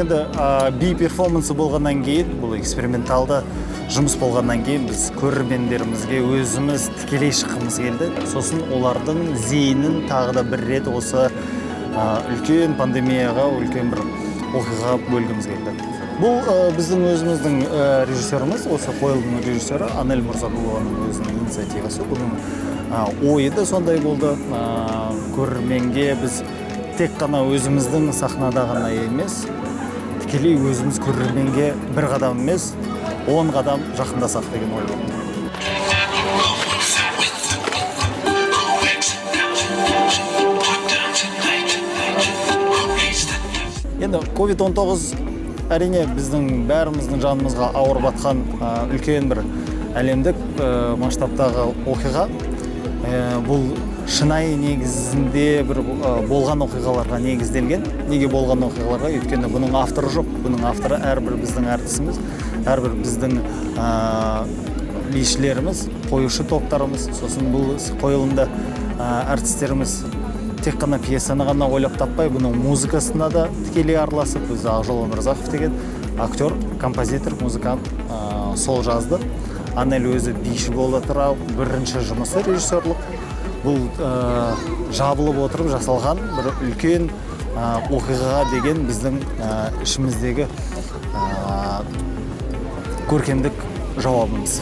Енді би перформансы болғаннан кейін, бұл эксперименталды жұмыс болғаннан кейін, біз көрермендерімізге өзіміз тікелей шыққымыз келді. Сосын олардың зейінін тағы да бір рет осы үлкен пандемияға, үлкен бір оқиғаға бөлгіміз келді. Бұл біздің өзіміздің режиссеріміз, осы қойылымның режиссері Анель Мырзағұлованың өзінің инициативасы. Бұның ойы да сондай болды. Көрерменге біз тек қана өзіміздің сахнада ғана емес, тікелей өзіміз көрерменге бір қадам емес, 10 қадам жақындасақ деген ой болды. Енді COVID-19, әрине, біздің бәріміздің жанымызға ауыр батқан үлкен бір әлемдік масштабтағы оқиға. Бұл шынайы негізінде бір болған оқиғаларға негізделген. Неге болған оқиғаларға? Өйткені бұның авторы жоқ. Бұның авторы әрбір біздің әртісіміз, әрбір біздің бишілеріміз, қоюшы топтарымыз. Сосын бұл қойылымда әртістеріміз тек қана пьесаны ғана ойлап таппай, бұның музыкасына да тікелей араласып, біз Ақжол Өмірзақов деген актер, композитор, музыкант, сол жазды. Анель өзі биші бола тұра, бірінші жұмысы режиссерлық. Бұл жабылып отырып жасалған бір үлкен оқиғаға деген біздің ішіміздегі көркемдік жауабымыз.